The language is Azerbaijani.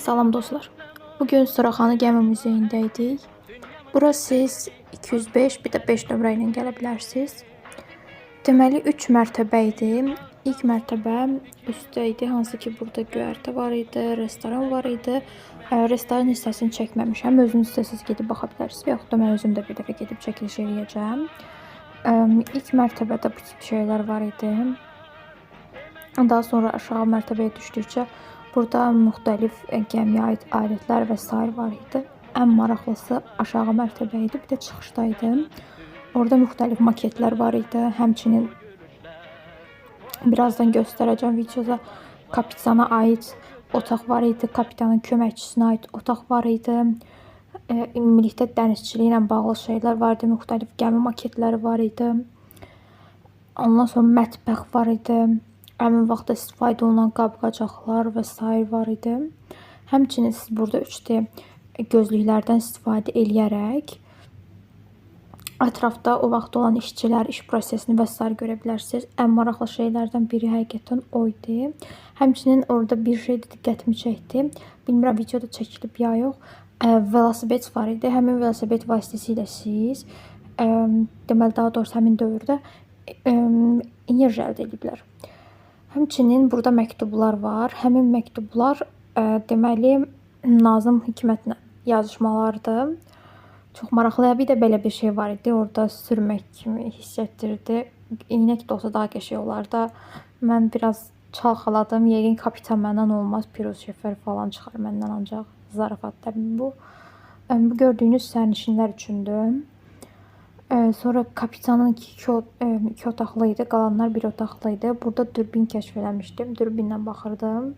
Salam dostlar. Bugün Suraxanı Gəmi Muzeyində idik. Bura siz 205, bir də 5 nömrə ilə gələ bilərsiniz. Deməli 3 mərtəbə idi. İlk mərtəbə üstdə idi, hansı ki burada göyərtə var idi, restoran var idi. Restoran hissəsini çəkməmişəm. Özünüz istəsəz gedib baxa bilərsiniz və yaxud da mən özüm də bir dəfə gedib çəkiliş eləyəcəm. İlk mərtəbədə bu tip şeylər var idi. Daha sonra aşağı mərtəbəyə düşdükcə burada müxtəlif gəmiyə aid alətlər və sair var idi. Ən maraqlısı aşağı mərtəbə idi, bir də çıxışda idi. Orada müxtəlif maketlər var idi. Həmçinin birazdan göstərəcəm videoda kapitana aid otaq var idi, kapitanın köməkçisinə aid otaq var idi. Ümumilikdə dənizçiliklə bağlı şeylər var idi, müxtəlif gəmi maketləri var idi. Ondan sonra mətbəx var idi. Həmin vaxtda istifadə olunan qab-qacaqlar və sair var idi. Həmçinin siz burada 3D gözlüklərdən istifadə eləyərək ətrafda o vaxt olan işçilər, iş prosesini və sair görə bilərsiniz. Ən maraqlı şeylərdən biri həqiqətən o idi. Həmçinin orada bir şey də diqqətimi çəkdi. Bilmirəm videoda çəkilib ya yox. Velosiped var idi. Həmin velosiped vasitəsilə siz, deməli daha doğrusu həmin dövrdə enerji əldə ediblər. Həmçinin burada məktublar var. Həmin məktublar deməli Nazım Hikmətlə yazışmalardır. Çox maraqlı. Bir də belə bir şey var idi. Orada sürmək kimi hiss etdirdi. İnək də olsa daha qəşəng olardı. Mən biraz çalxaladım. Yəqin kapitan məndən olmaz. Piruz şoför falan çıxar məndən ancaq. Zarafat təbii bu. Bu gördüyünüz sərnişinlər üçündür. Sonra kapitanın iki otaqlı idi, qalanlar bir otaqlı idi. Burada dürbün kəşf eləmişdim. Dürbünlə baxırdım.